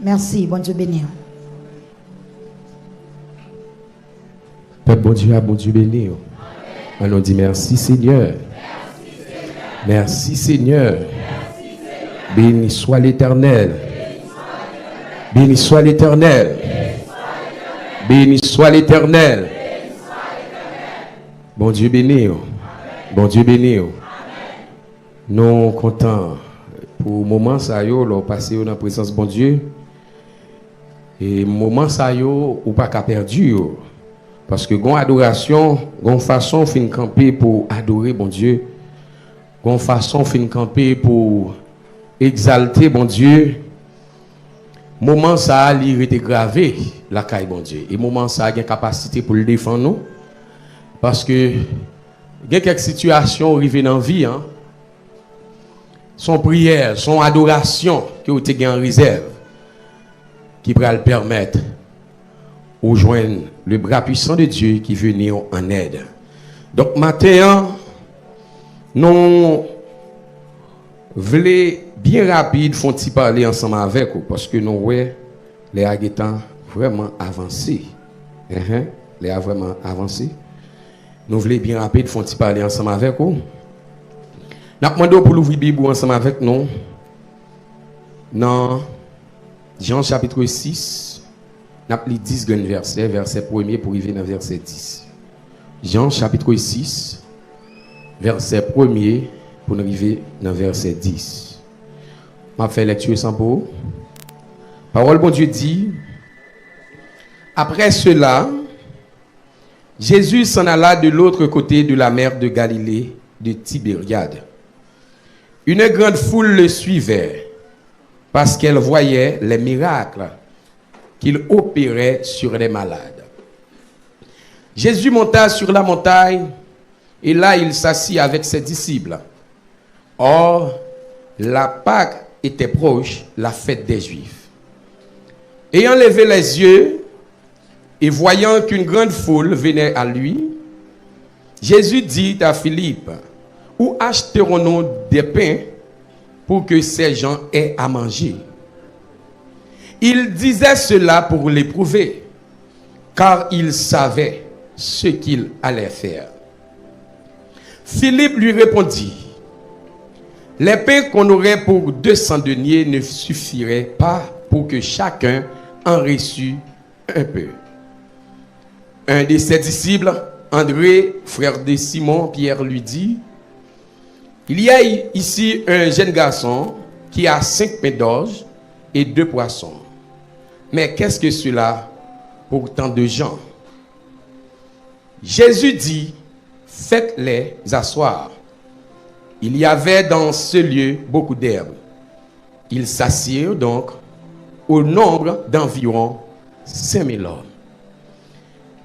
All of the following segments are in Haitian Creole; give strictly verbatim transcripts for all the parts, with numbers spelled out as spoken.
Mèsi, Bondye beni w. Pèp Bondye a, Bondye beni w. Ann nou di, mèsi Senyè. Mèsi Senyè. Beni swa Letènèl. Beni swa Letènèl. Beni swa Letènèl. Bondye beni w. Bondye beni w. Nou kontan pou moman sa yo, lè w pase yo nan prezans Bondye. E moman sa yo, ou pa ka pèdi yo. Paske gon adorasyon, gon fason w fin kanpe pou w adore Bondye. Gon fason w fin kanpe pou w egzalte Bondye. Moman sa a, li rete grave lakay Bondye. E moman sa a gen kapasite pou l defann ou. Paske gen kèk sitiyasyon ou rive nan vi an, se yon priyè, se yon adorasyon ke w te gen an rezèv ki pral pèmèt ou jwenn le bras puissant de Dieu qui venir en aide. Donk, maten an, nou vle byen rapid fè yon ti pale ansanm avèk ou, paske nou wè lè a gentan vrèman avanse. Enhen, lè a vrèman avanse. Nou vle byen rapid fè yon ti pale ansanm avèk ou. N ap mande w pou louvri Bib ou ansanm avèk nou nan Jan chapit sis. N ap li dis grenn vèsè, vèsè premye pou rive nan vèsè dis. Jan chapit sis, vèsè premye pou n rive nan vèsè dis. M ap fè lèkti san pou ou. Pawòl Bondye di, Après cela, Jésus s'en alla de l'autre côté de la mer de Galilée, de Tibériade. Une grande foule le suivait, parce qu'elle voyait les miracles qu'il opérait sur les malades. Jésus monta sur la montagne, et là il s'assit avec ses disciples. Or, la Pâque était proche, la fête des Juifs. Ayant levé les yeux, et voyant qu'une grande foule venait à lui, Jésus dit à Philippe, où achèterons-nous des pains pour que ces gens aient à manger ? Il disait cela pour l'éprouver, car il savait ce qu'il allait faire. Philippe lui répondit, les pains qu'on aurait pour deux cents deniers ne suffiraient pas pour que chacun en reçût un peu. Un de ses disciples, André, frère de Simon Pierre, lui dit, il y a ici un jeune garçon qui a cinq pains d'orge et deux poissons. Mais qu'est-ce que cela pour tant de gens ? Jésus dit, faites-les asseoir. Il y avait dans ce lieu beaucoup d'herbes. Ils s'assirent donc au nombre d'environ cinq mille hommes.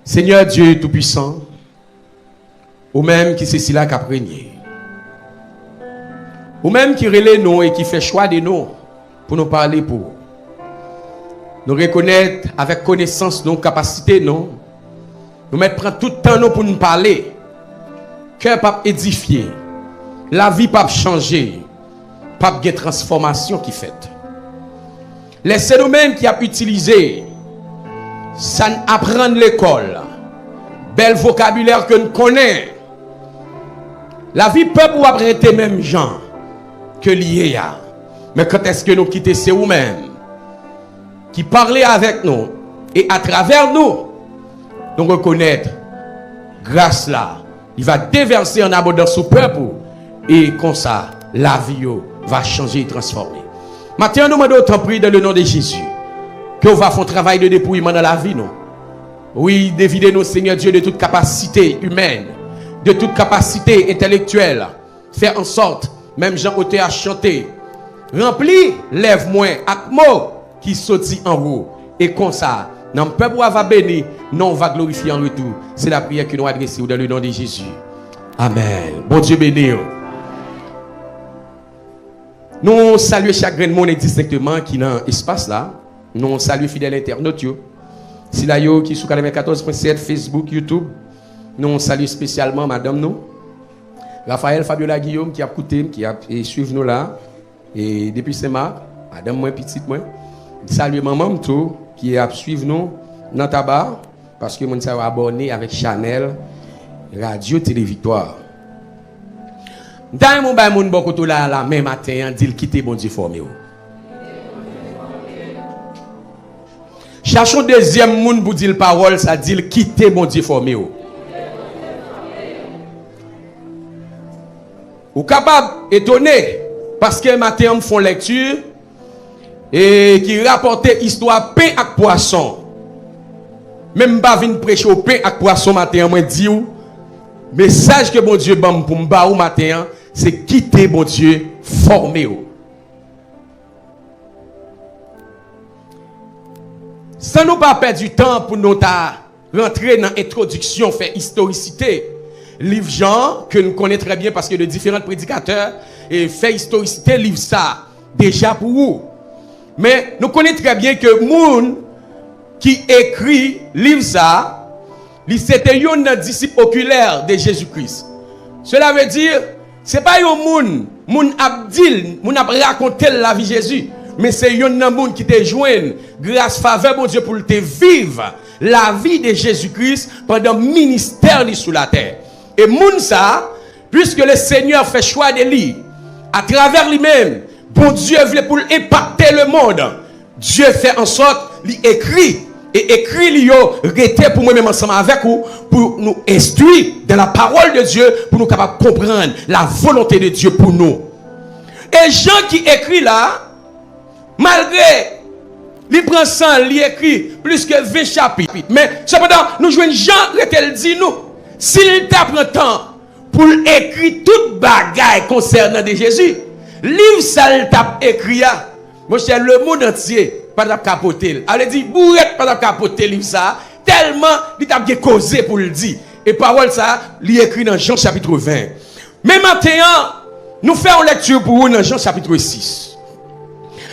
Senyè Dye Toupisan, ou menm ki se sila k ap renye, ou menm ki rele nou e ki fè chwa de nou pou nou pale pou ou. Nou rekonèt avèk konesans nou, kapasite nou, nou mèt pran tout tan nou pou n pale. Kè p ap edifye, lavi p ap chanje, p ap gen transfòmasyon ki fèt. Lè se nou menm ki ap itilize sa n aprann lekòl, bèl vokabilè ke n konnen, lavi pèp ou ap rete menm jan ke l ye a. Men kantèske nou kite se ou menm ki pale avèk nou e atravè nou, nou rekonèt gras la, li va devèse an abondans sou pèp ou, e konsa, lavi yo va chanje e transfòme. Maten an, nou mande w, tanpri, dans le nom de Jésus, ke w va fè yon travay de depouyeman nan lavi nou. Wi, devide nou, Senyè Dye, de tout kapasite imèn, de tout kapasite entèlektyèl, fè an sòt, menm jan otè a chante, ranpli lèv mwen ak mo ki soti anwo, e konsa, nanm pèp ou a va beni, non w va glorifye an retou. Se lapriyè ke nou adrese w dans le nom de Jésus. Amèn. Bondye beni w. Nou salye chak grenn moun endistenkteman ki nan espas la. Nou salye fidèl entènot yo. Sila yo ki sou katrevennkatòz pwen sèt Facebook, YouTube. Nou salye espesyalman madanm nou, Raphaël Fabiola Guillaume, ki ap koute m, ki ap, e, swiv nou la, e, depi Sen Mak, madanm mwen, pitit mwen. Salye manman m tou ki ap swiv nou nan Taba, paske moun sa yo abòne avèk chanèl Radyo Tele Viktwa. M ta renmen w bay moun bò kote w la a lamen maten an, di l kite Bondye fòme w. Chache yon dezyèm moun pou di l pawòl sa, di l kite Bondye fòme w. Ou kapab etone, paske maten an m fè yon lèkti e ki rapòte istwa pen ak pwason. Men m pa vin preche w pen ak pwason maten an, mwen di w, mesaj ke Bondye ban m pou m ba ou maten an, se kite Bondye fòme w. San nou pa pèdi tan pou nou ta rantre nan entwodiksyon, fè istorisite liv Jan, ke n konnen trè byen paske de diferan predikatè e fè istorisite liv sa deja pou ou. Men nou konnen trè byen ke moun ki ekri liv sa, li se te youn nan disip okilè de Jezi Kris. Sela vle di, se pa yon moun, moun ap di l, moun ap rakonte l lavi Jezi, men se youn nan moun ki te jwenn gras, favè Bondye pou l te viv lavi de Jezi Kris pandan ministè li sou latè. E moun sa, puisque le Seigneur fait choix de lui, atravè li menm, Bondye vle pou l enpakte lemonn. Dye fè an sòt li ekri, e ekri li yo rete pou mwen menm ansanm avèk ou, pou nou enstwi dans la parole de Dieu, pou nou kapab konprann la volonté de Dieu pou nou. E Jan ki ekri la, malgre li pran san l, li ekri plis ke ven chapit, men sepandan, nou jwenn Jan rete l di nou, si l ta pran tan pou l ekri tout bagay konsènan de Jezi, liv sa l t ap ekri a, monchè, lemonn antye pa t ap ka pote l. A vle di, bourèt pa t ap ka pote liv sa a, tèlman li t ap gen koze pou l di. E pawòl sa a, li ekri nan Jan chapit ven. Men maten an, nou fè yon lèkti pou ou nan Jan chapit sis.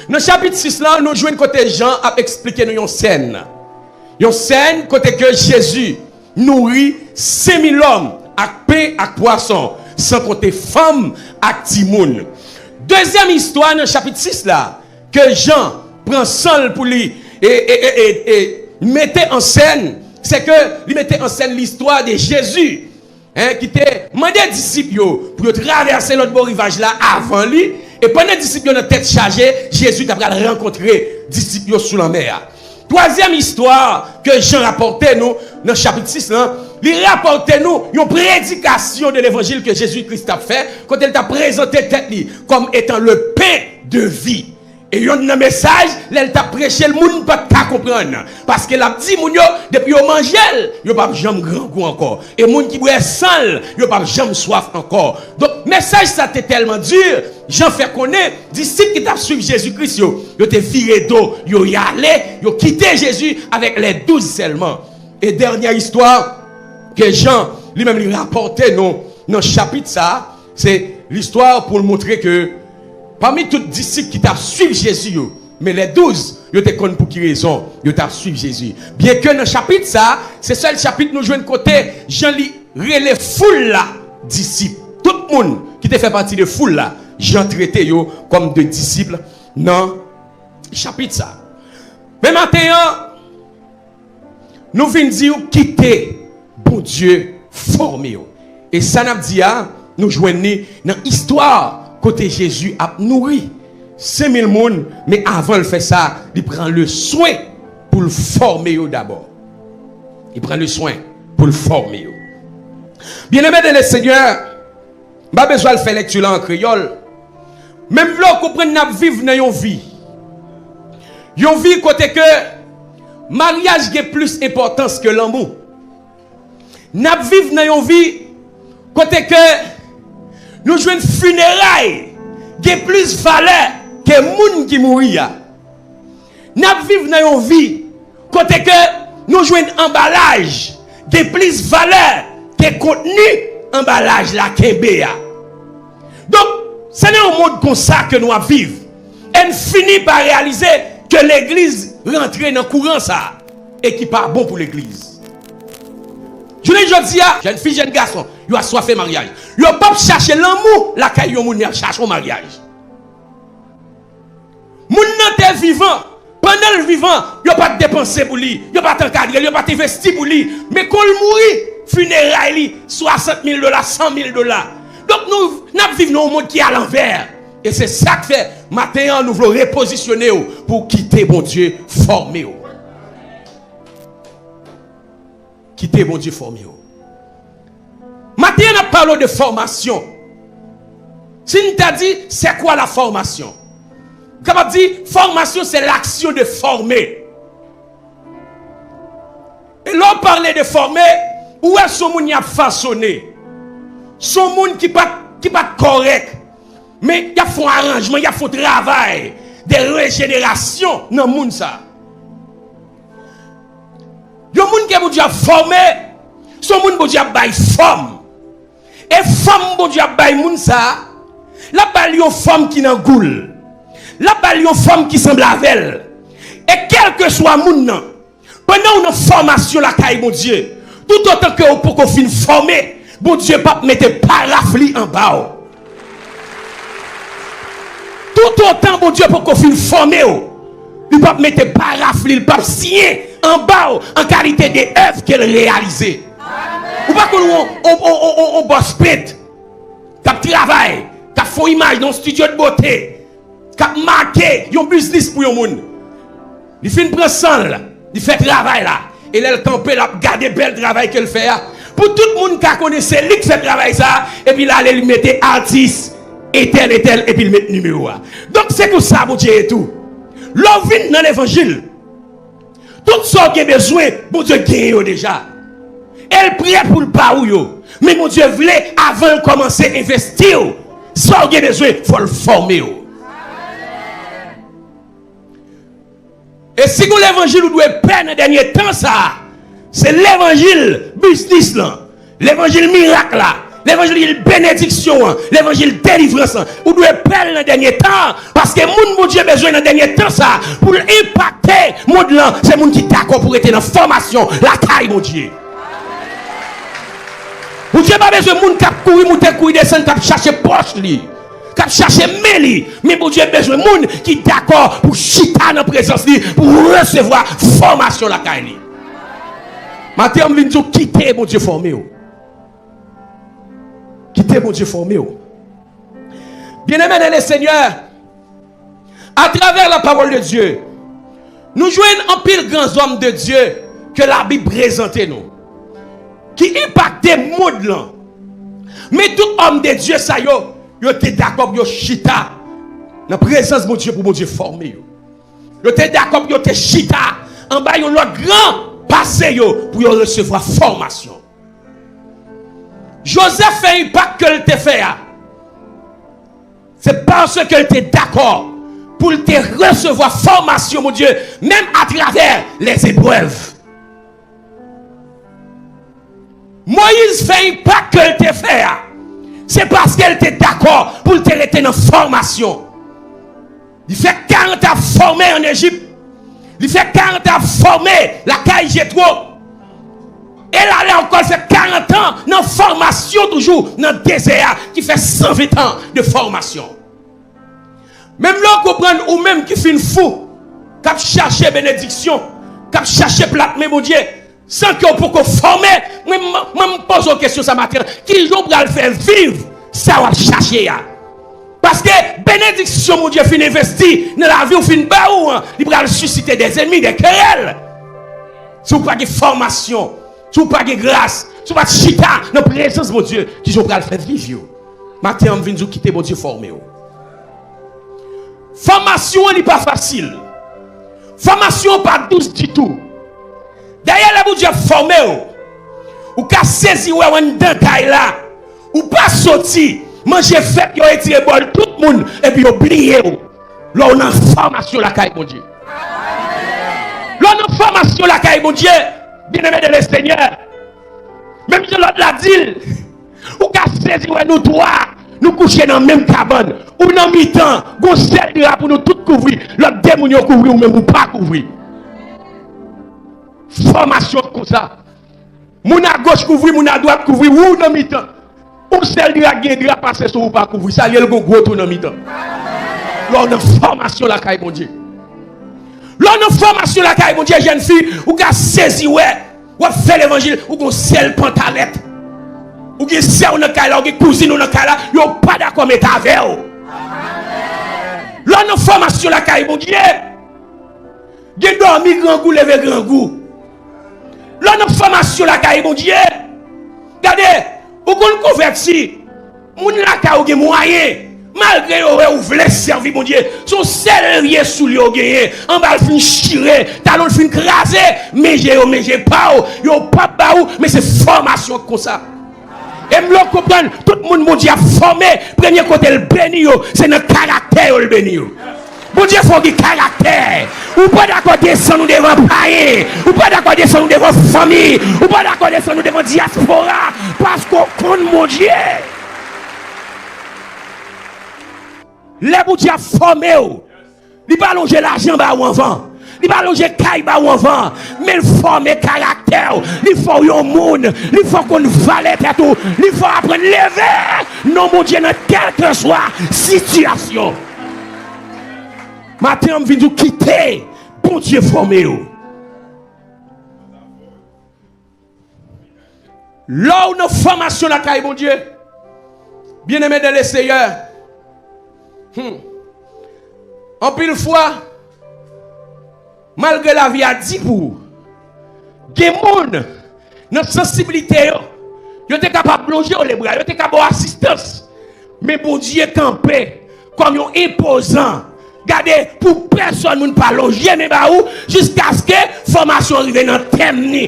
Nan chapit sis la, nou jwenn kote Jan ap eksplike nou yon sèn. Yon sèn kote ke Jezi nouri senk mil lòm ak pen ak pwason, san konte fanm ak timoun. Dezyèm istwa nan chapit sis la, ke Jan pran san l pou li e, e, e, e, e mete an sèn, se ke li mete an sèn listwa de Jezi, en, ki te mande disip yo pou yo travèse lòt bò rivaj la avan li, e pandan disip yo nan tèt chaje, Jezi t ap pral rankontre disip yo sou lanmè a. Twazyèm istwa ke Jan rapòte nou nan chapit sis lan, li rapòte nou yon predikasyon de levanjil ke Jezi Kris t ap fè, kote l t ap prezante tèt li kòm etan le pen de vi. E yonn nan mesaj, lè l t ap preche l, moun pa t ka konprann. Paske l ap di moun yo, depi yo manje l, yo p ap janm grangou ankò. E moun ki bwè san l, yo p ap janm swaf ankò. Donk, mesaj sa te tèlman di, Jan fè konnen, disip ki t ap swiv Jezi Kris yo, yo te vire do, yo y ale, yo kite Jezi avèk lè douz sèlman. E dènyè istwa ke Jan li menm li rapòte nou nan chapit sa a, se listwa pou l montre ke pami tout disip ki t ap swiv Jezi yo, men lè douz yo te konn pou ki rezon yo t ap swiv Jezi. Byenke nan chapit sa a, se sèl chapit nou jwenn kote Jan li rele foul la disip. Tout moun ki te fè pati de foul la, Jan trete yo kòm de disip nan chapit sa a. Men maten an, nou vin di w kite Bondye fòme w. E sa n ap di a, nou jwenn li nan istwa kote Jezi ap nouri senk mil moun, men avan l fè sa, li pran le swen pou l fòme yo dabò. Li pran le swen pou l fòme yo. Byeneme de le Senyè, m pa bezwen al fè lèkti la an kreyòl, men m vle w konprann n ap viv nan yon vi. Yon vi kote ke maryaj gen plis enpòtans ke lanmou. N ap viv nan yon vi kote ke nou jwenn fineray gen plis valè ke moun ki mouri a. N ap viv nan yon vi kote ke nou jwenn anbalaj gen plis valè ke kontni anbalaj la kenbe a. Donk, se nan yon mond konsa ke nou ap viv. E n fini pa reyalize ke legliz rantre nan kouran sa a e ki pa bon pou legliz. Jounen jodi a, jèn fi, jèn gason, yo aswafe maryaj. Yo p ap chache lanmou lakay yon moun, y ap chache yon maryaj. Moun nan te vivan, Pandan l vivan, yo pa t depanse pou li, yo pa t ankadre l, yo pa t envesti pou li. Men kon l mouri, fineray li, swasant mil dola, san mil dola. Donk nou, n ap viv nan yon mond ki alanvè. E se sa k fè, maten an, nou vle repozisyone w pou w kite Bondye fòme w. Kite Bondye fòme w. Maten an, n ap pale w de fòmasyon. Si n ta di, c'est quoi la formation? Kapab di, formation, c'est l'action de former. E lè w pale de fòme, ou wè se yon moun y ap fasone. Se yon moun ki pa t, ki pa t kòrèk. Men y ap fè yon aranjman, y ap fè yon travay de rejenerasyon nan moun sa. Yon moun ke Bondye ap fòme, se yon moun Bondye ap bay fòm. E fòm Bondye ap bay moun sa, l ap ba l yon fòm ki nan gou l. L ap ba l yon fòm ki sanble avè l. E kèlkeswa moun nan, pandan w nan fòmasyon lakay Bondye, toutotan ke w poko fin fòme, Bondye p ap mete paraf li anba w. Toutotan Bondye poko fin fòme w, li p ap mete paraf li, li p ap siyen anba w an kalite de èv ke l reyalize. Ou pa konn yon, yon, yon, yon, yon, yon bòs pent k ap travay, k ap fè yon imaj nan yon estidyo de bote, k ap make yon biznis pou yon moun. Li fin pran san l, li fè travay la. E lè l kanpe, l ap gade bèl travay ke l fè a. Pou tout moun ka konnen se li k fè travay sa a, epi l ale li mete atis, entèl, entèl, epi l met nimewo a. Donk, se konsa Bondye ye tou. Lè w vin nan levanjil, tout sa w gen bezwen, Bondye genyen yo deja. E l prè pou l ba ou yo. Men Bondye vle, avan l kòmanse envesti w, sa w gen bezwen, fò l fòme w. E si gon levanjil ou dwe pè nan dènye tan sa a, se levanjil biznis lan, levanjil mirak la, levanjil benediksyon an, levanjil delivrans lan. Ou dwe pè l nan dènye tan an, paske moun Bondye bezwen nan dènye tan sa a, pou l enpakte mond lan, se moun ki dakò pou rete nan fòmasyon lakay Bondye. Bondye pa bezwen moun k ap kouri moute, kouri desann, k ap chache pòch li, k ap chache men li. Men Bondye bezwen moun ki dakò pou chita nan prezans li, pou resevwa fòmasyon lakay li. Maten an, m vin di w, kite Bondye fòme w. Kite Bondye fòme w. Byeneme nan le Senyè, atravè la pawòl de Dye, nou jwenn anpil gran zòm de Dye ke Labib prezante nou, ki enpakte mond lan. Men tout òm de Dye sa yo, yo te dakò pou yo chita nan prezans Bondye pou Bondye fòme yo. Yo te dakò pou yo te chita anba yon lòt gran pase yo pou yo resevwa fòmasyon. Jozèf fè enpak ke l te fè a, se paske l te dakò pou l te resevwa fòmasyon Bondye, menm atravè lèzeprèv. Moyiz fè enpak ke l te fè a, se paske l te dakò pou l te rete nan fòmasyon. Li fè karant an ap fòme ann Ejip. Li fè karant an ap fòme lakay Jetwo. E l ale ankò, l fè karant an nan fòmasyon toujou nan dezè a, ki fè san ven tan de fòmasyon. Menm lè w konprann ou menm ki fin fou, k ap chache benediksyon, k ap chache plat men Bondye, san ke w poko fòme, mwen, mwen, mwen, m poze w kesyon sa maten an, kijan w pral fè viv sa w ap chache a? Paske benediksyon Bondye fin envesti nan lavi w, fin ba ou an, li pral sisite dèzènmi, dè kerèl. Si w pa gen fòmasyon, si w pa gen gras, si w pa chita nan prezans Bondye, kijan w pral fè viv yo? Maten an, m vin di w, kite Bondye fòme w. Fòmasyon an, li pa fasil. Fòmasyon an pa dous ditou. Dayè, lè Bondye ap fòme w, ou ka sezi wè w anndan kay la. Ou pa soti, manje fèt, yo retire bòl tout moun, epi yo bliye w. Lè w nan fòmasyon lakay Bondye. Lè w nan fòmasyon lakay Bondye, byeneme de le Senyè, menm jan lòt la di l, ou ka sezi wè nou twa, nou kouche nan menm kabann. Ou nan mitan, gon sèl dra pou nou tout kouvri, lòt de moun yo kouvri, ou menm ou pa kouvri. Fòmasyon konsa. Moun agoch kouvri, moun adwat kouvri, ou nan mitan. Yon sèl dra k gen dra pase sou ou pa kouvri, sa l ye l gon gwo twou nan mitan. Lè w nan fòmasyon lakay Bondye. Lè w nan fòmasyon lakay Bondye, jèn fi, ou ka sezi wè. W ap fè levanjil, ou gon sèl pantalèt. Ou gen sè w nan kay la, ou gen kouzin ou nan kay la, yo pa dakò met avè w. Lè w nan fòmasyon lakay Bondye, gen dòmi grangou, leve grangou. Lè w nan fòmasyon lakay Bondye, gade, ou konn konvèti, moun lakay ou gen mwayen, malgre yo wè ou vle sèvi Bondye, se yon sèl vye soulye ou genyen, anba l fin chire, talon l fin kraze, men je yo, men je pa w, yo p ap ba ou, men se fòmasyon k konsa. E m lè w konprann, tout moun Bondye ap fòme, premye kote l beni yo, se nan karaktè yo l beni yo. Bondye fè w gen karaktè. Ou pa dakò desann ou devan payen. Ou pa dakò desann ou devan fanmi. Ou pa dakò desann ou devan dyaspora. Paske w konn Bondye. Lè Bondye ap fòme w, li pa lonje lajan ba ou anvan. Li pa lonje kay ba ou anvan. Men l fòme karaktè w. Li fè w yon moun. Li fè w konn valè tèt ou. Li fè w aprann leve non Bondye nan kèlkeswa sitiyasyon. Maten an, m vin di w kite Bondye fòme w. Lè w nan fòmasyon lakay Bondye, byeneme dan le Seyè, hmm, anpil fwa, malgre lavi a di pou ou, gen moun nan sansiblite yo, yo te kapab lonje w lebra, yo te ka ba w asistans. Men Bondye kanpe kòm yon enpozan. Gade, pou pèsonn moun pa lonje men ba ou, jiskaske fòmasyon an rive nan tèm ni.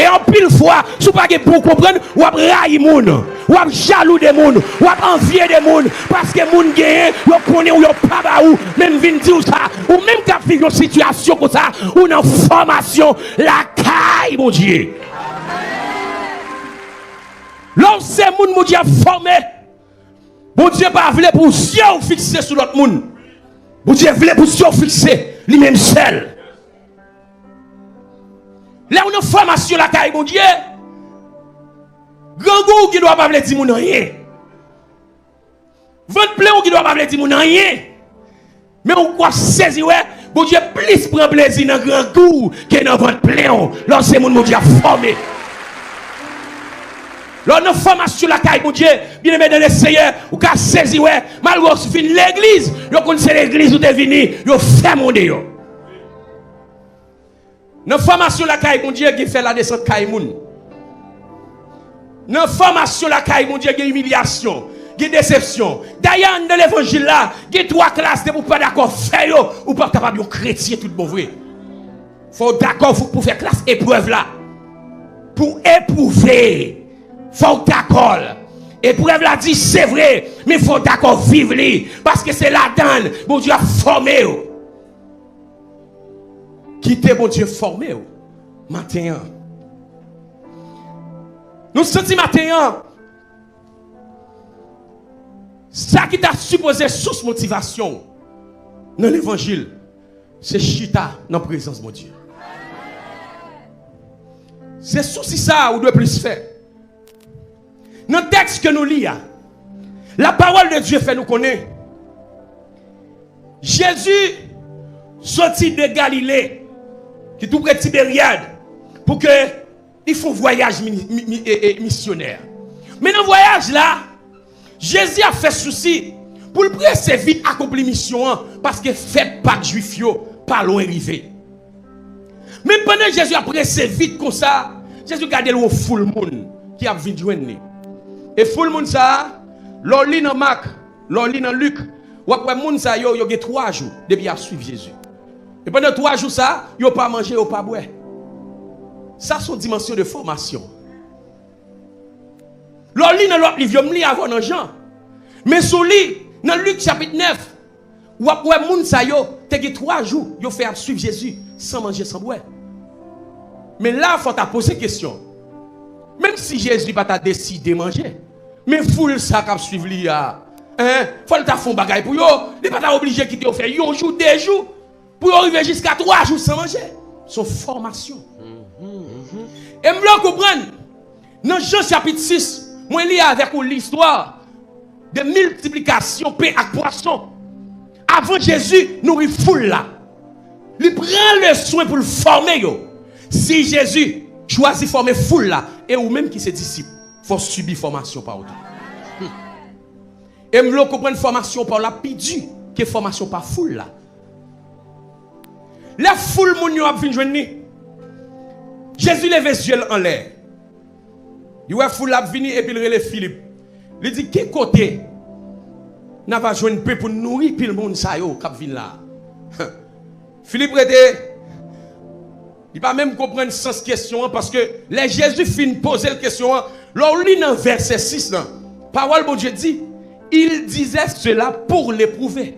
E anpil fwa, si w pa gen bon konprann, w ap rayi moun, w ap jalou de moun, w ap anvye de moun, paske moun genyen, yo konnen w, yo pa ba ou. Men m vin di w sa, ou menm k ap viv yon sitiyasyon konsa, ou nan fòmasyon lakay Bondye. Lè w se moun Bondye ap fòme, Bondye pa vle pou zye w fikse sou lòt moun. Bondye vle pou zye w fikse li menm sèl. Lè w nan fòmasyon lakay Bondye, grangou ou gen dwa pa vle di moun anyen. Vant plen ou gen dwa pa vle di moun anyen. Men ou w ap sezi wè, Bondye plis pran plezi nan grangou ke nan vant plen w, lè w se moun Bondye ap fòme. Lè w nan fòmasyon lakay Bondye, byeneme dan le Seyè, ou ka sezi wè, malgre w fin legliz, yo konn se legliz ou te vini, yo fèmen w deyò. Nan fòmasyon lakay Bondye, gen fè ladesant kay moun. Nan fòmasyon lakay Bondye, gen imilyasyon, gen desepsyon. Dayè, anndan levanjil la, gen twa klas, depi w pa dakò fè yo, ou p ap kapab yon kretyen tout bon vre. Fò w dakò pou, pou fè klas eprèv la. Pou epwouve, fò w dakò l. Eprèv la di, se vre, men fò w dakò viv li, paske se ladan l Bondye ap fòme w. Kite Bondye fòme w maten an. Nou santi maten an, sa ki ta sipoze sous motivasyon w nan levanjil, se chita nan prezans Bondye. Se sousi sa a ou dwe plis fè. Nan tèks ke nou li a, la parole de Dieu fè nou konnen Jezi soti de Galile, ki tou pre Tiberyad, pou ke li fè yon vwayaj mini- mi- mi- e- e- misyonè. Men nan vwayaj la, Jezi ap fè sousi pou l prese vit akonpli misyon an, paske fèt Pak Jwif yo pa lwen rive. Men pandan Jezi ap prese vit konsa, Jezi gade l wè yon foul moun ki ap vin jwenn li. E foul moun sa a, lè w li nan Mak, lè w li nan Lik, w ap wè moun sa yo, yo gen twa jou depi y ap swiv Jezi. E pandan twa jou sa a, yo pa manje, yo pa bwè. Sa se yon dimansyon de fòmasyon. Lè w li nan lòt liv yo, m li avè w nan Jan. Men si w li nan Lik chapit nèf, w ap wè moun sa yo te gen twa jou yo fè ap swiv Jezi san manje, san bwè. Men la, fò w ta poze kesyon. Menm si Jezi pa ta deside manje, men foul sa k ap swiv li a, en, fò l ta fè yon bagay pou yo. Li pa ta oblije kite yo fè yon jou, de jou, pou yo rive jiska twa jou san manje. Se yon fòmasyon. E m vle w konprann, nan Jan chapit sis, mwen li avèk ou listwa de miltiplikasyon pen ak pwason. Avan Jezi nouri foul la, Li pran le swen pou l fòme yo. Si Jezi chwazi fòme foul la, e ou menm ki se disip, fò w sibi fòmasyon pa w tou. E m vle w konprann fòmasyon pa w la pi di ke fòmasyon pa foul la. Lè foul moun yo ap vin jwenn li, Jezi leve zye l anlè. Li wè foul la ap vini epi l rele Filip. Li di, "Ki kote n a va jwenn pen pou n nouri pil moun sa yo k ap vin la a?" Filip rete, li pa menm konprann sans kesyon an, paske lè Jezi fin poze l kesyon an, lè w li nan vèsè sis lan, pawòl Bondye di, "Il disait cela pour l'éprouver."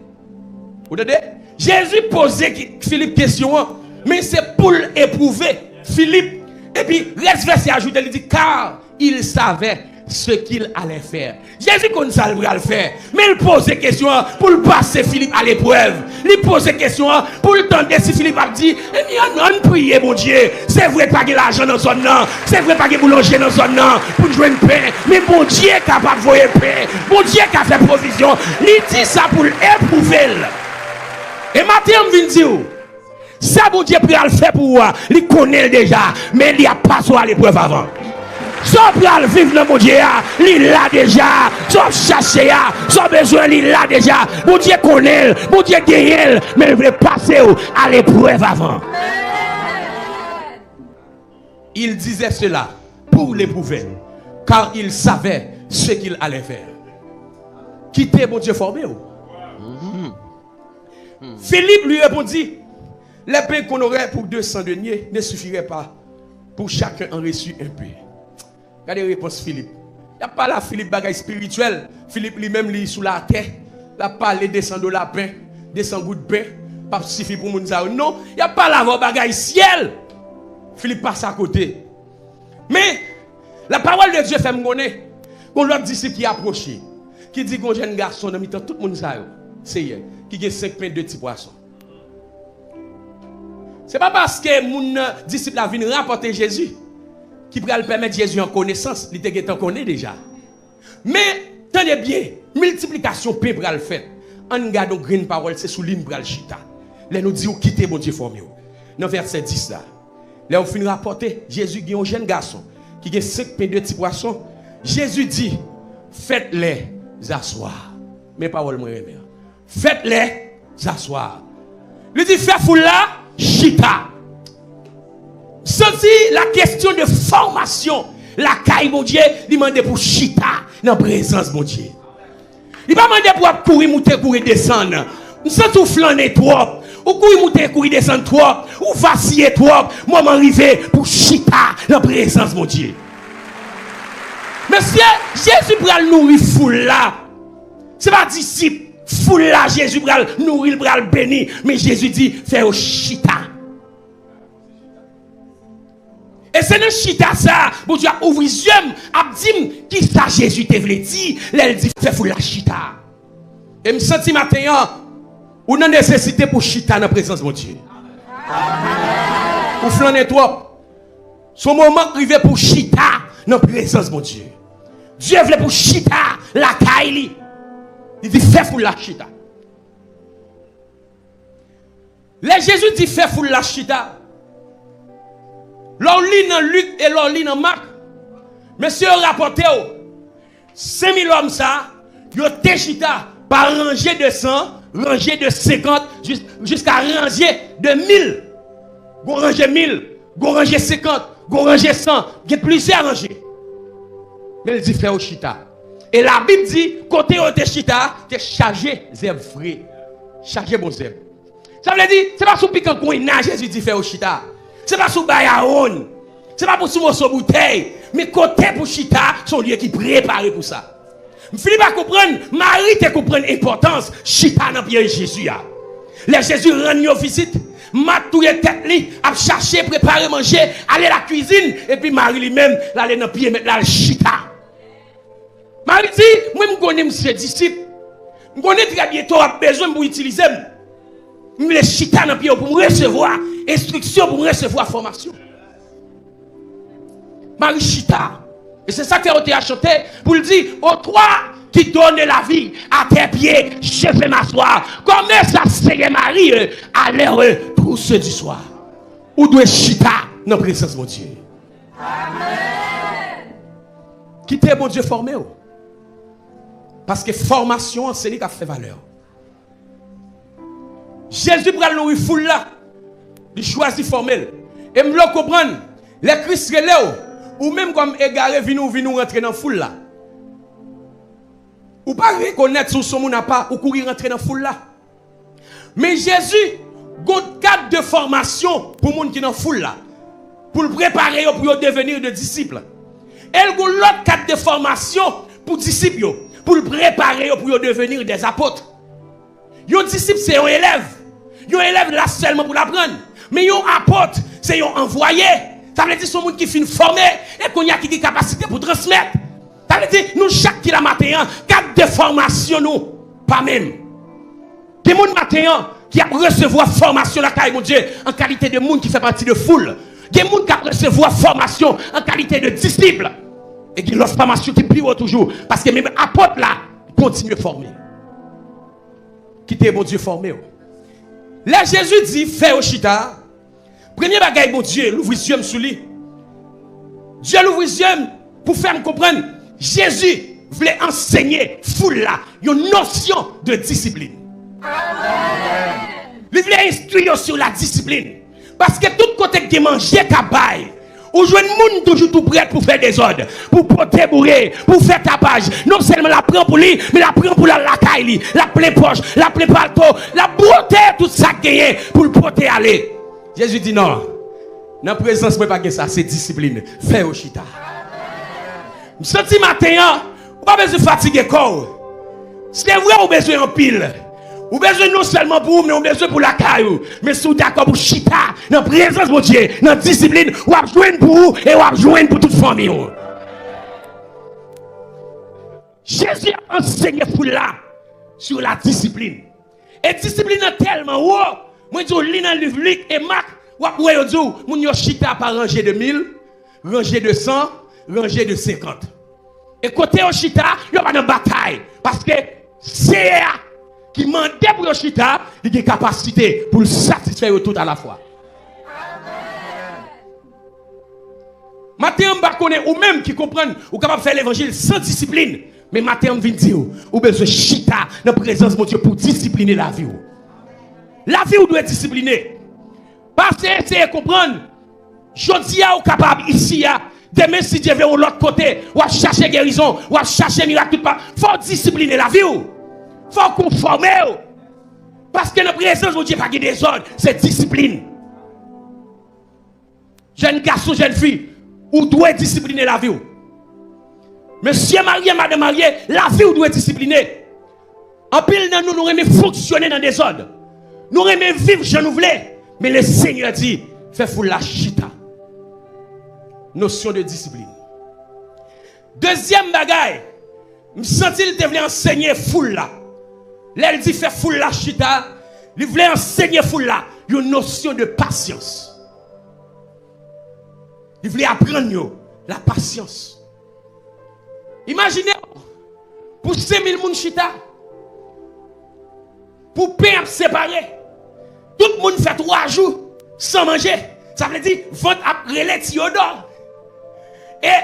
Ou tande? Jezi poze ki- Filip kesyon an, men se pou l epwouve Filip. Epi rès vèsè a ajoute, li di, "Car il savait ce qu'il allait faire." Jezi konn sa l pral fè, men l poze kesyon an pou l pase Filip aleprèv. Li poze kesyon an pou l tande si Filip ap di, "Ebyen, ann, ann priye Bondye. Se vre pa gen lajan nan zòn nan. Se vre pa gen boulanje nan zòn nan pou n jwenn pen. Men Bondye kapab voye pen. Bondye ka fè pwovizyon." Li di sa pou l epwouve l. E maten an, m vin di w, sa Bondye pral fè pou ou a, li konnen l deja, men li ap pase w aleprèv avan. Sa w pral viv nan Bondye a, li la deja. Sa w ap chache a, sa w bezwen, li la deja. Bondye konnen l, Bondye genyen l, men l vle pase w aleprèv avan. Il disait cela pour l'éprouver, car il savait ce qu'il allait faire. Kite Bondye fòme w. Philippe lui répondit, "Les pains qu'on aurait pour deux cents deniers ne suffiraient pas pour chacun en reçu un peu." Gade repons Filip. Y ap pale a Filip bagay espirityèl. Filip li menm li sou latè. L ap pale de san dola pen, de san goud pen. P ap sifi pou moun sa yo. Non, y ap pale avè w bagay syèl. Filip pase akote. Men, la parole de Dieu fè m konnen gon lòt disip ki apwoche, ki di gon jèn gason nan mitan tout moun sa yo, Seyè, ki gen senk pen, de ti pwason. Se pa paske moun nan, disip la vin rapòte Jezi ki pral pèmèt Jezi an konesans, li te gentan konnen deja. Men, tande byen, miltiplikasyon pen pral fèt. Ann gade yon grenn pawòl, se sou li m pral chita. Lè nou di ou kite Bondye fòme w. Nan vèsè dis la, lè yo fin rapòte, Jezi gen yon jèn gason ki gen senk pen, de ti pwason. Jezi di, "Faites-les asseoir." Men pawòl mwen renmen an. "Faites-les asseoir." Li di, "Fè foul la chita." Santi la question de formation lakay Bondye, li mande pou chita nan prezans Bondye. Li pa mande pou w ap kouri moute, kouri desann. M santi w flannen twòp. Ou kouri moute, kouri desann twòp. Ou vasiye twòp. Moman rive pou chita nan prezans Bondye. Mesye, Jezi pral nouri foul la. Se pa disip. Foul la, Jezi pral nouri, l pral beni. Men Jezi di, "Fè yo chita." E se nan chita sa a, Bondye ap ouvri zye m, ap di m kisa Jezi te vle di lè l di, "Fè foul la chita." E m santi maten an, ou nan nesesite pou chita nan prezans Bondye. Ou flannen twòp. Se yon moman k rive pou chita nan prezans Bondye. Dye vle pou chita lakay li. Li di, "Fè foul la chita." Lè Jezi di, "Fè foul la chita," lè w li nan Lik e lè w li nan Mak, mesye yo rapòte w, senk mil òm sa a, yo te chita pa ranje de san, ranje de senkant, jis-, jiska ranje de mil. Gon ranje mil, gon ranje senkant, gon ranje san, gen plizyè ranje. Men l di, "Fè yo chita." E Labib di, kote yo te chita a, te chaje zèb fre, chaje bon zèb. Sa vle di, se pa sou pikan gwenya Jezi di, "Fè yo chita." Se pa sou bay awonn. Se pa pou sou moso boutèy. Men kote pou chita, se yon lye ki prepare pou sa. M fini pa konprann, Mari te konprann enpòtans chita nan pye Jezi a. Lè Jezi rann yo vizit, Mat touye tèt li, ap chache prepare manje, ale lakwizin, epi Mari li menm, l ale nan pye Mèt la, l chita. Mari di, "Mwen, m konnen m se disip. M konnen trè byento w ap bezwen m pou itilize m. M vle chita nan pye w pou m resevwa enstriksyon, pou m resevwa fòmasyon." Mari chita. E se sa k fè yo te a chante pou l di, "Ô toi, qui donne la vie à tes pieds, je vais m'asseoir. Comme ça, Seigneur Marie, euh, à l'heure, euh, pour ceux du soir. Ou dwe chita nan prezans Bondye. Kite Bondye fòme w. Paske fòmasyon an, se li k ap fè valè w. Jezi pral nouri foul la. Li chwazi fòme l. E m vle w konprann, lè Kris rele w, ou menm kòm egare, vin ou, vin ou rantre nan foul la. Ou pa rekonèt si w se yon moun apa, ou kouri rantre nan foul la. Men Jezi gon kad de fòmasyon pou moun ki nan foul la, pou l prepare yo pou yo devenir de disip. E l gon lòt kad de fòmasyon pou disip yo, pou l prepare yo pou yo devenir des apôtres. Yon disip se yon elèv. Yon elèv la sèlman pou l aprann. Men yon apot se yon anvwaye. Sa vle di se yon moun ki fin fòme e kounye a ki gen kapasite pou transmèt. Sa vle di nou chak ki la maten an, kad de fòmasyon nou pa menm. Gen moun maten an ki ap resevwa fòmasyon lakay Bondye an kalite de moun ki fè pati de foul. Gen moun k ap resevwa fòmasyon an kalite de disip. E gen lòt fòmasyon ki pi wo toujou, paske menm apot la kontinye fòme. Kite Bondye fòme w. Lè Jezi di, "Fè yo chita," premye bagay Bondye louvri zye m sou li. Dye louvri zye m pou fè m konprann Jezi vle ansenye foul la yon nosyon de disiplin. Li vle enstwi yo sou la disiplin. Paske tout kote k gen manje k ap bay, ou jwenn moun toujou tou prèt pou fè dezòd, pou pote boure, pou fè tapaj. Non sèlman l ap pran pou li, men l ap pran pou l al lakay li. L ap plen pòch, l ap plen palto, l ap bwote tout sa k genyen pou l pote ale. Jezi di, "Non, nan prezans mwen pa gen sa, se disiplin. Fè yo chita." M santi maten an, ou pa bezwen fatige kò w. Se vre ou bezwen anpil. Ou bezwen non sèlman pou ou, men ou bezwen pou lakay ou. Men si w dakò pou chita nan prezans Bondye, nan disiplin, w ap jwenn pou ou e w ap jwenn pou tout fanmi w. Jezi ap ansenye foul la sou la disiplin. E disiplin nan tèlman wo, mwen di w, li nan liv Lik e Mak, w ap wè yo di w, moun yo chita pa ranje de mil, ranje de san, ranje de senkant. E kote yo chita, yo pa nan batay. Paske Seyè a ki mande pou yo chita, li gen kapasite pou l satisfè yo tout alafwa. Maten an, m pa konnen ou menm ki konprann ou kapab fè levanjil san disiplin. Men maten an, m vin di w, ou bezwen chita nan prezans Bondye pou w disipline lavi w. Lavi w dwe disipline. Pase eseye konprann. Jodi a, ou kapab isi a. Demen, si Dye vle, ou lòt kote. W ap chache gerizon. W ap chache mirak tout pa. Fò w disipline lavi w. Fò w konfòme w. Paske nan prezans Bondye pa gen dezòd. Se disiplin. Jèn gason, jèn fi, ou dwe disipline lavi w. Mesye marye, madanm marye, lavi w dwe disipline. Anpil nan nou, nou renmen fonksyone nan dezòd. Nou renmen viv jan nou vle. Men Lesenyè di, fè foul la chita. Nosyon de disiplin. Dezyèm bagay, m santi l te vle ansenye foul la. Lè l di fè foul la chita, li vle ansenye foul la yon nosyon de pasyans. Li vle aprann yo la pasyans. Imajine w, pou senk mil moun chita, pou pen ap separe, tout moun fè twa jou san manje. Sa vle di, vant ap rele Tiyodò. E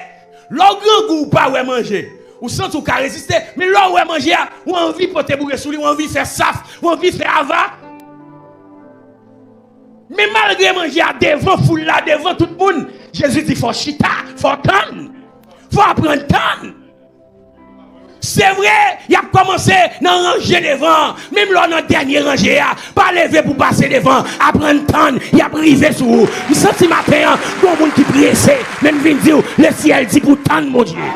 lè w grangou, ou pa wè manje, ou santi w ka reziste. Men lè w wè manje a, ou anvi pote boure sou li, ou anvi fè saf, ou anvi fè ava. Men malgre manje a devan foul la, devan tout moun, Jezi di, fò w chita, fò w tann, fò w aprann tann. Se vre, y ap kòmanse nan ranje devan an. Menm lè w nan dènye ranje a, pa leve pou w pase devan. Aprann tann, y ap rive sou ou. M santi maten an, gon moun ki prese, men m vin di w, Lesyèl di pou w tann Bondye.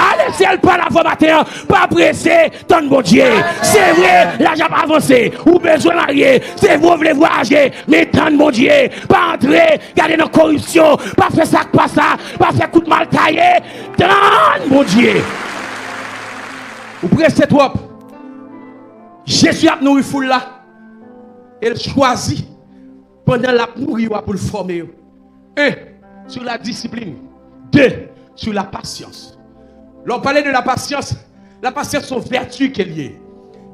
A, Lesyèl pale avè w maten an, pa prese, tann Bondye. Se vre, laj ap avanse, ou bezwen marye. Se vre, w vle vwayaje, men tann Bondye. Pa antre, gade nan koripsyon, pa fè sa k pa sa, pa fè kout mal taye. Tann Bondye. Ou prese twòp. Jezi ap nouri foul la. E l chwazi, pandan l ap nouri yo a, pou l fòme yo. En, sur la discipline. De, sur la patience. Lè w pale de la pasyans, Lapasyans se yon vèti ke l ye,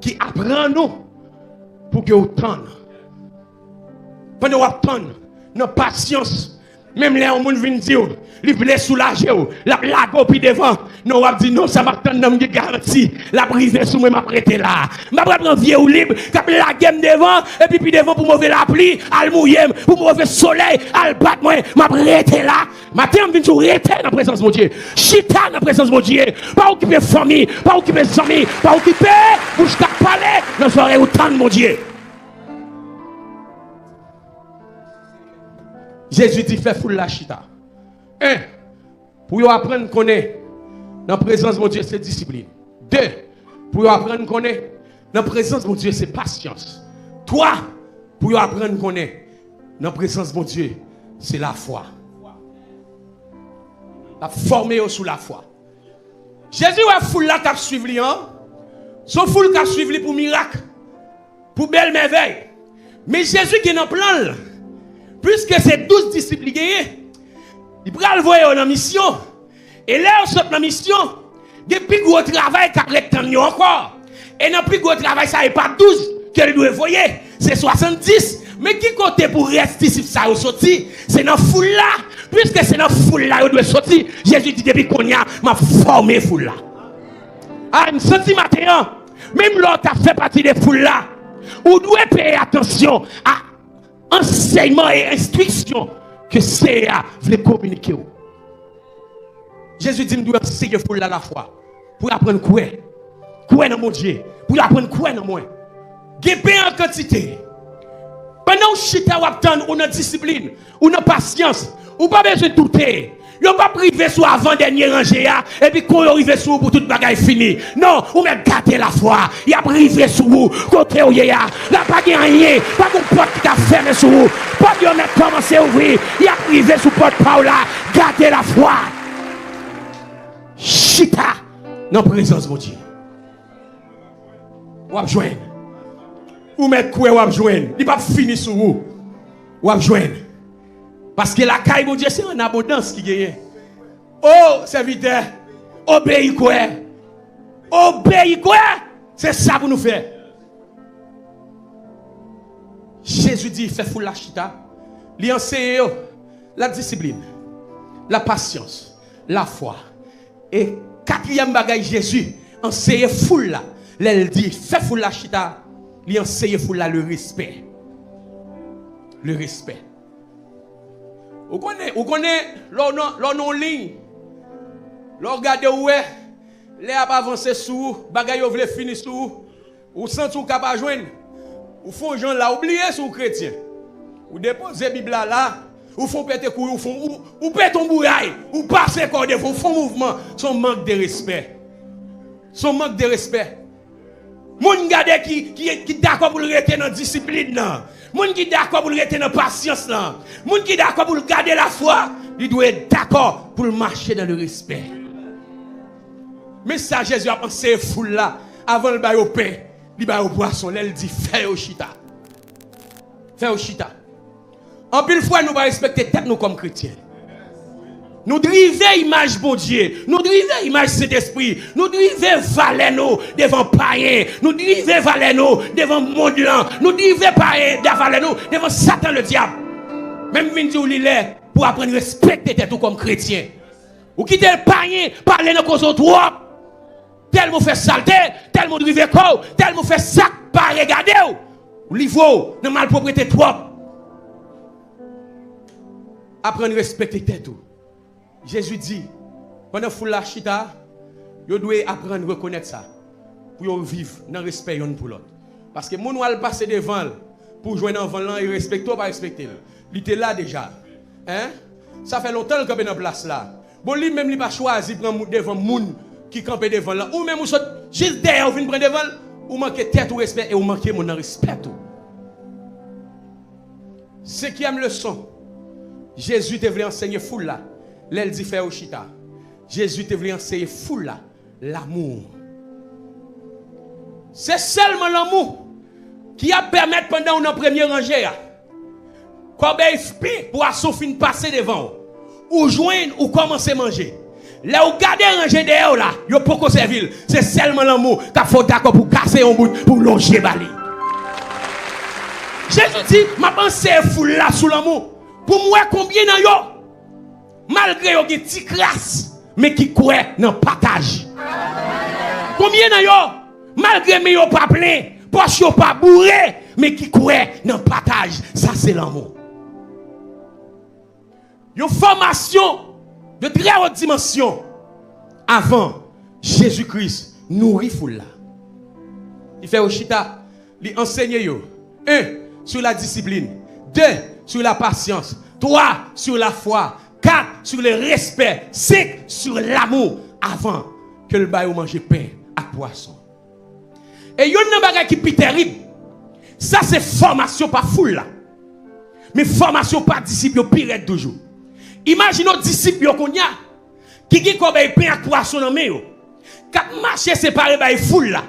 ki aprann ou pou ke w tann. Pandan w ap tann, nan pasyans, menm lè yon moun vin di w, li vle soulaje w, l ap lage w pi devan. Non, w ap di, "Non, sa m ap tann nan, m gen garanti, l ap rive sou mwen, m ap rete la." M pa pral pran vye woulib k ap lage m devan, epi pi devan pou move lapli al mouye m, pou move solèy al bat mwen, m ap rete la. Maten an, m vin di w, rete nan prezans Bondye. Chita nan prezans Bondye. Pa okipe fanmi, pa okipe zanmi, pa okipe bouch k ap pale nan zòrèy ou, tann Bondye. Jezi di, fè foul la chita. En, pou yo aprann konnen nan prezans Bondye se disiplin. De, pou yo aprann konnen nan prezans Bondye se pasyans. Twa, pou yo aprann konnen nan prezans Bondye se lafwa. L ap fòme yo sou lafwa. Jezi wè foul la k ap swiv li an, se yon foul k ap swiv li pou mirak, pou bèl mèvèy. Men Jezi gen nan plan l, piske se douz disip li genyen, li pral voye yo nan misyon. E lè yo sot nan misyon, gen pi gwo travay k ap ret tann yo ankò. E nan pi gwo travay sa, e pa douz ke li dwe voye, se swasanndis. Men ki kote pou rès disip sa yo soti? Se nan foul la. Piske se nan foul la yo dwe soti, Jezi di, "Depi kounye a, m ap fòme foul la." A, m santi maten an, menm lè w ta fè pati de foul la, ou dwe peye atansyon a ansèyman e enstriksyon ke Seyè a vle kominike w. Jezi di, "M dwe anseye foul la lafwa, pou y aprann kwè, kwè nan Bondye, pou y aprann kwè nan mwen." Gen pen an kantite. Pandan w chita, w ap tann, ou nan disiplin, ou nan pasyans, ou pa bezwen doute. Yo p ap rive sou avan dènye ranje a, epi kon yo rive sou ou pou tout bagay fini. Non, ou mèt gade lafwa. Y ap rive sou ou, kote w ye a. La pa gen anyen, pa gen pòt ki ka fèmen sou ou. Pòt yo mèt kòmanse ouvri. Y ap rive sou pòt pa w la. Gade lafwa. Chita nan prezans Bondye. W ap jwenn. Ou mèt kwè w ap jwenn. Li p ap fini sou ou. W ap jwenn. Paske lakay Bondye se an abondans ki genyen. O, sèvitè, obeyi kwè. Obeyi kwè. Se sa pou nou fè. Jezi di, fè foul la chita. Li anseye yo ladisiplin, lapasyans, lafwa. E katriyèm bagay Jezi anseye foul la, lè l di, fè foul la chita, li anseye foul la le respè. Le respè. Ou konnen, ou konnen, lè w nan, lè w nan yon liy, lè w gade, ou wè lè ap avanse sou ou, bagay yo vle fini sou ou, ou santi w ka pa jwenn, ou fè yon jan la, ou bliye si w kretyen. Ou depoze Bib la la, ou fè yon pete kouri, ou fè yon, ou, ou pete yon bouray, ou pase kò w devan, ou fè yon mouvman. Se yon mank de respè. Se yon mank de respè. Moun gade ki, ki, ki dakò pou l rete nan disiplin nan. Moun ki dakò pou l rete nan pasyans lan. Moun ki dakò pou l gade lafwa, li dwe dakò pou l mache nan le respè. Men sa Jezi ap anseye foul la, avan l ba yo pen, li ba yo pwason, lè l di, fè yo chita. Fè yo chita. Anpil fwa, nou pa respekte tèt nou kòm kretyen. Nou drive imaj Bondye, nou drive imaj Sentespri, nou drive valè nou devan payen, nou drive valè nou devan mond lan, nou drive payen, da valè nou devan Satan Ledyab. Men m vin di w li lè pou w aprann respekte tèt ou kòm kretyen. Ou kite payen pale nan koze w twòp. Tèlman w fè salte, tèlman w drive kò w, tèlman w fè sa k pa regade w, ou livre w nan malpwoprete twòp. Aprann respekte tèt ou. Jezi di, pandan foul la chita, yo dwe aprann rekonèt sa, pou yo viv nan respè yonn pou lòt. Paske moun w al pase devan l pou w jwenn anvan l lan, li respekte w, pa respekte l. Li te la deja. Hein? Sa fè lontan l kanpe nan plas la. Bon, li menm li pa chwazi pran moun devan moun ki kanpe devan l lan. Ou menm ou sot jis dèyè ou vin pran devan l. Ou manke tèt ou respè e ou manke moun nan respè tou. Senkyèm leson. Jezi te vle anseye foul la lè l di fè yo chita. Jezi te vle anseye foul la lanmou. Se sèlman lanmou ki ap pèmèt pandan w nan premye ranje a, kòbèy pen pwason fin pase devan w, ou jwenn, ou kòmanse manje. Lè w gade ranje dèyè w la, yo poko sèvi l. Se sèlman lanmou k ap fè w dakò pou w kase yon bout pou w lonje ba li. Jezi di, "M ap anseye foul la sou lanmou, pou m wè konbyen nan yo, malgre yo gen ti kras, men ki kwè nan pataj. Konbyen nan yo, malgre men yo pa plen, pòch yo pa boure, men ki kwè nan pataj." Sa se lanmou. Yon fòmasyon de trè wot dimansyon avan Jezi Kris nouri foul la. Li fè yo chita, li ansenye yo, un, sur la discipline, deux, sur la patience, trois, sur la foi, quatre, sur le respect, cinq, sur l'amour, avan ke l ba yo manje pen ak pwason. E youn nan bagay ki pi tèrib, sa se fòmasyon pa foul la. Men fòmasyon pa disip yo pi rèd toujou. Imajine w disip yo kounye a, ki gen kòbèy pen ak pwason nan men yo, k ap mache separe bay foul la.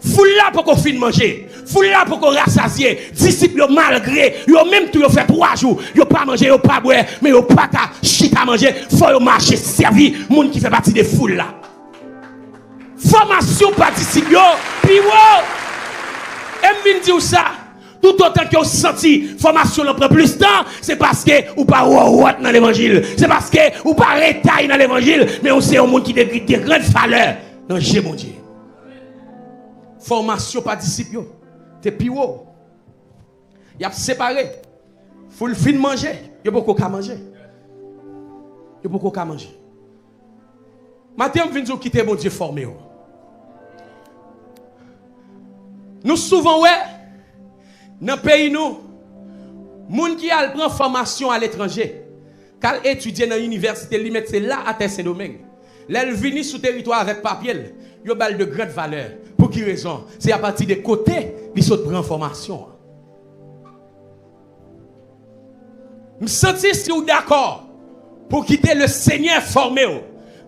Foul la poko fin manje. Foul la poko rasazye. Disip yo, malgre yo menm tou yo fè twa jou, yo pa manje, yo pa bwè, men yo pa ka chita manje. Fò yo mache sèvi moun ki fè pati de foul la. Fòmasyon pa disip yo pi wo. E m vin di w sa, toutotan ke w santi fòmasyon lan pran plis tan, se paske ou pa wòwòt nan levanjil. Se paske ou pa retay nan levanjil, men ou se yon moun ki de, de gran valè nan je Bondye. Fòmasyon pa disip yo te pi wo. Y ap separe. Foul fin manje, yo poko ka manje. Yo poko ka manje. Maten an, m vin di w kite Bondye fòme w. Nou souvan wè, nan peyi nou, moun ki al pran fòmasyon aletranje, k al etidye nan inivèsite, li mèt se la atè Sendomeng. Lè l vini sou teritwa avèk papye l, yo ba l de gran valè. Pou ki rezon? Se apati de kote li sot pran fòmasyon an. M santi si w dakò pou kite Lesenyè fòme w,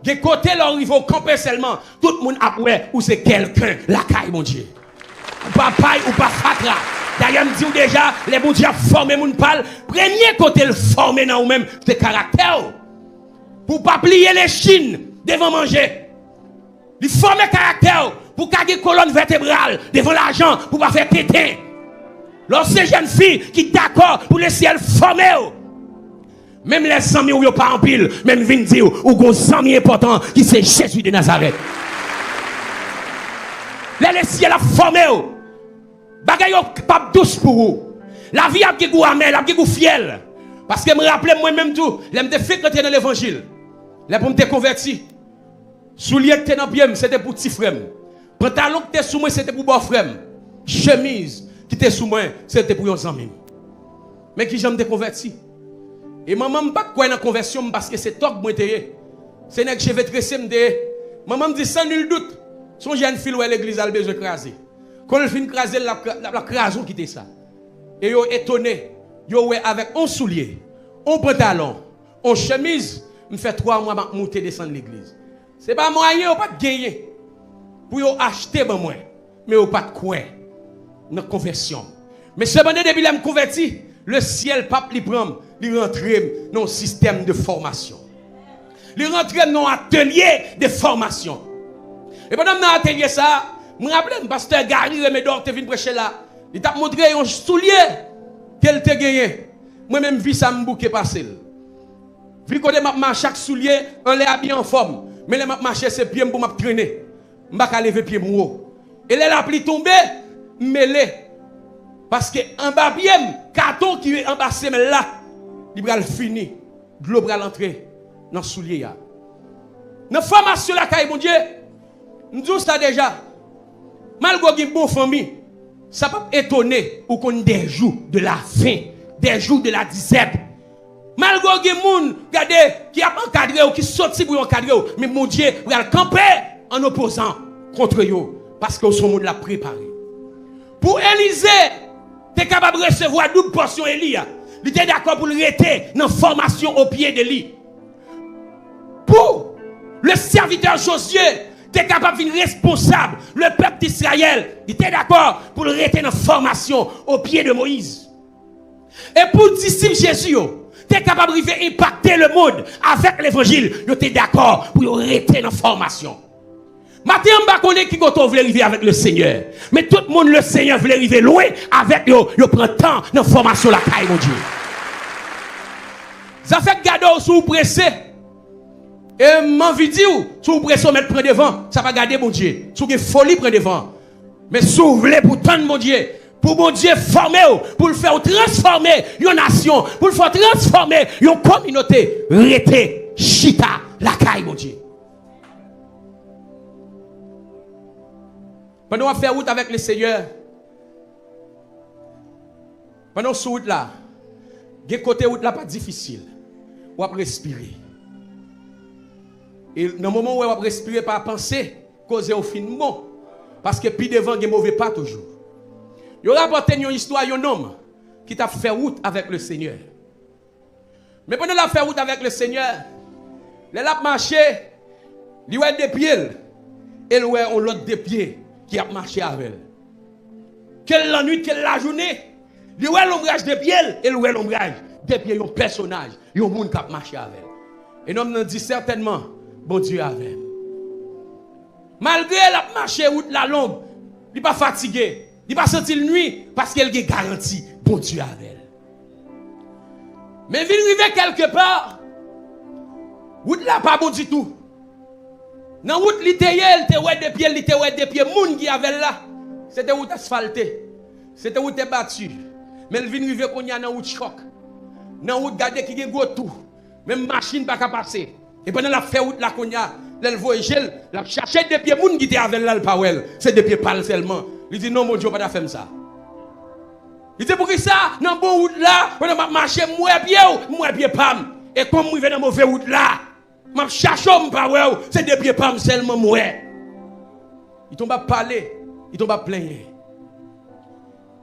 gen kote lè w rive w kanpe sèlman, tout moun ap wè ou se kèlken lakay Bondye. Ou pa pay, ou pa fatra. Dayè, m di w deja, lè Bondye ap fòme moun pa l, premye kote l fòme nan ou menm, se karaktè w. Pou w pa pliye lechin devan manje. Li fòme karaktè w pou w ka gen kolòn vètebral devan lajan, pou w pa fè tenten. Lè w se jèn fi ki dakò pou lesyèl fòme w, menm lè zanmi w yo pa anpil, men m vin di w, ou gon zanmi enpòtan ki se Jezi de Nazarèt. Lè lesyèl ap fòme w, bagay yo p ap dous pou ou. Lavi ap gen gou amè, l ap gen gou fyèl. Paske m raple m mwen menm tou, lè m te fenk rantre nan levanjil, lè pou m te konvèti, soulye k te nan pye m, se te pou ti frè m. Pantalon k te sou mwen, se te pou bòfrè m. Chemiz ki te sou mwen, se te pou yon zanmi m. Men kijan m te konvèti. E manman m pa t kwè nan konvèsyon m paske se tòg mwen te ye. Se nèg cheve trese m te ye. Manman m di, sans nul doute, se yon jèn fi l wè legliz la l bezwen kraze. Kon l fin kraze l, l ap kra-, l ap, l ap kraze w kite sa. E yo etone, yo wè avèk on soulye, on pantalon, on chemiz, m fè twa mwa m ap moute desann legliz. Se pa mwayen yo pa t genyen pou yo achte ban mwen, men yo pa t kwè nan konvèsyon m. Men sepandan, depi lè m konvèti, lesyèl p ap li pran m, li rantre m nan yon sistèm de fòmasyon. Li rantre m nan yon atelye de fòmasyon. E pandan m nan atelye sa a, m raple m, pastè Gary Remedor te vin preche la. Li t ap montre yon soulye ke l te genyen. Mwen menm, vi sa m bouke pase l. Vi kote m ap mache ak soulye anlè, abiye anfòm. Men lè m ap mache, se pye m pou m ap trennen. M pa ka leve pye m wo. E lè lapli tonbe, m mele. Paske anba pye m, katon ki anba semèl la, li pral fini. Dlo pral antre nan soulye a. Nan fòmasyon lakay Bondye, m di w sa deja. Malgre w gen bon fanmi, sa p ap etone ou konn des jours de la faim, des jours de la disette. Malgre w gen moun, gade, ki ap ankadre w, ki soti pou yo ankadre w, men Bondye pral kanpe an opozan kont yo, paske w se yon moun l ap prepare. Pou Elize te kapab resevwa doub pòsyon Eli a, li te dakò pou l rete nan fòmasyon o pye de li. Pou le sèvitè Jozye te kapab vin responsab le pèp d'Izrayèl, li te dakò pou l rete nan fòmasyon o pye de Moyiz. E pou disip Jezi yo, te kapab rive enpakte lemonn avèk levanjil, yo te dakò pou yo rete nan fòmasyon. Maten an, m pa konnen ki kote w vle rive avèk Lesenyè, men tout moun Lesenyè vle rive lwen avèk yo, yo pran tan nan fòmasyon lakay Bondye. Sa fèk gade w si w prese. E m anvi di w, si w prese, w mèt pran devan, sa pa gade Bondye. Si w gen foli, pran devan. Men si w vle pou w tann Bondye, pou Bondye fòme w, pou l fè w transfòme yon nasyon, pou l fè w transfòme yon kominote, rete chita lakay Bondye. Pandan w ap fè wout avèk Lesenyè, pandan w sou wout la, gen kote wout la pa difisil. W ap respire. E nan moman w wè w ap respire, pa panse koze w fin bon. Paske pi devan gen move pa toujou. Yo rapòte n yon istwa yon nonm ki t ap fè wout avèk Lesenyè. Men pandan l ap fè wout avèk Lesenyè, lè l ap mache, li wè de pye l, e l wè yon lòt de pye ki ap mache avè l. Ke l lannwit, ke l lajounen, li wè lonbraj de pye l, e l wè lonbraj de pye yon pèsonaj, yon moun k ap mache avè l. E nonm nan di, sètènman, Bondye avè m. Malgre l ap mache, wout la long, li pa fatige, li pa santi l nwi, paske l gen garanti Bondye avè l. Men vin rive kèlke pa, wout la pa bon ditou. Nan wout li te ye, li te wè de pye, li te wè de pye moun ki avè l la. Se te wout asfalte. Se te wout tè bati. Men l vin rive kounye a nan wout chòk. Nan wout gade ki gen gwo tou. Menm machin pa ka pase. E pandan l ap fè wout la kounye a, lè l voye je l, l ap chache de pye moun ki te avè l la, l pa wè l. Se de pye pa l sèlman. Li di, "Non, Bondye, w pa ta fè m sa." Li di, "Poukisa nan bon wout la, pandan m ap mache, m wè pye w, m wè pye pa m? E kòm m rive nan move wout la, m ap chache w, m pa wè w, se de pye pa m sèlman m wè." Li tonbe ap pale, li tonbe ap plenyen.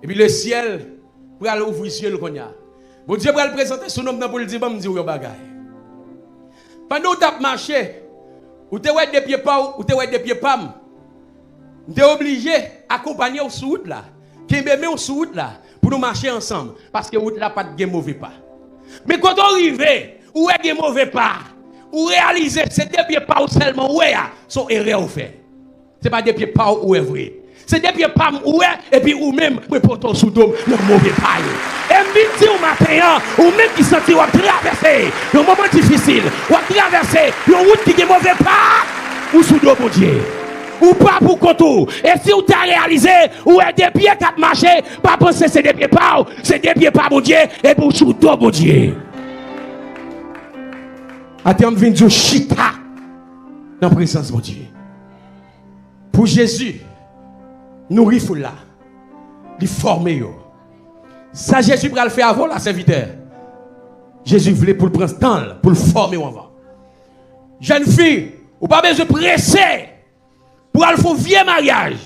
Epi lesyèl pral ouvri zye l kounye a. Bondye pral prezante sou nonm nan pou l di, "Ban m di w yon bagay. Pandan w t ap mache, ou te wè de pye pa w, ou te wè de pye pa m. M te oblije akonpanye w sou wout la, kenbe men w sou wout la, pou nou mache ansanm, paske wout la pa t gen move pa. Men kote w rive, ou wè gen move pa, ou reyalize se de pye pa w sèlman w wè a, se yon erè w fè." Se pa de pye pa w ou wè vre. Se de pye pa m ou wè, epi ou menm, mwen pote w sou do m nan move pa yo. E m vin di w maten an, ou menm ki santi w ap travèse yon moman difisil, w ap travèse yon wout ki gen move pa, ou sou do Bondye. Ou pa pou kont ou. E si w ta reyalize, ou wè de pye k ap mache, pa panse se de pye pa w, se de pye pa Bondye, epi w sou do Bondye. Atè m vin di w chita nan prezans Bondye. Pou Jezi nouri foul la, li fòme yo. Sa Jezi pral fè avè w la, sèvitè, Jezi vle pou l pran tan l, pou l fòme w anvan. Jèn fi, ou pa bezwen prese pou al fè yon vye maryaj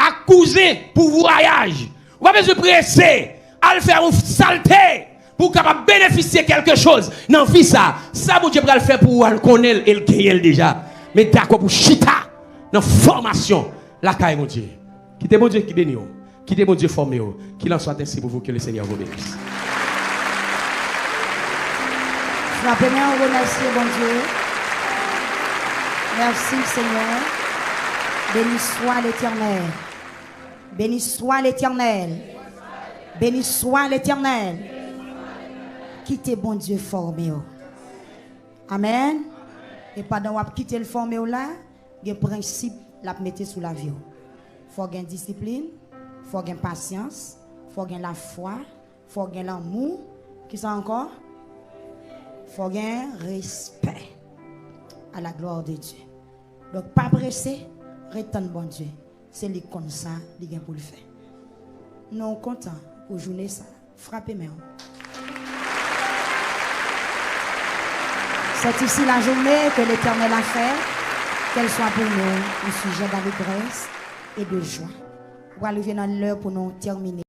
ak kouzen pou vwayaj. Ou pa bezwen prese al fè yon salte pou w kapab benefisye kèlke choz nan vi sa. Sa Bondye pral fè pou ou a, l konnen l e l genyen l deja. Men dakò pou chita nan fòmasyon lakay Bondye. Kite Bondye ki beni w. Kite Bondye fòme w. Qu'il en soit ainsi pour vous, que le Seigneur vous bénisse. Frape men w, remèsye Bondye. Mèsi, Senyè. Béni soit l'Éternel. Béni soit l'Éternel. Béni soit l'Éternel. Kite Bondye fòme w. Amèn. E pandan w ap kite l fòme w la, gen prensip l ap mete sou lavi w. Fò w gen disiplin, fò w gen pasyans, fò w gen lafwa, fò w gen lanmou. Kisa ankò? Fò w gen respè. À la gloire de Dieu. Donk, pa prese, ret tann Bondye. Se li k konn sa li gen pou l fè. Nou kontan pou jounen sa. Frape men w. C'est ici la journée que l'Éternel a fait, qu'elle soit pour nous un sujet d'allégresse et de joie. Ou pral rive nan lè pou nou tèmine.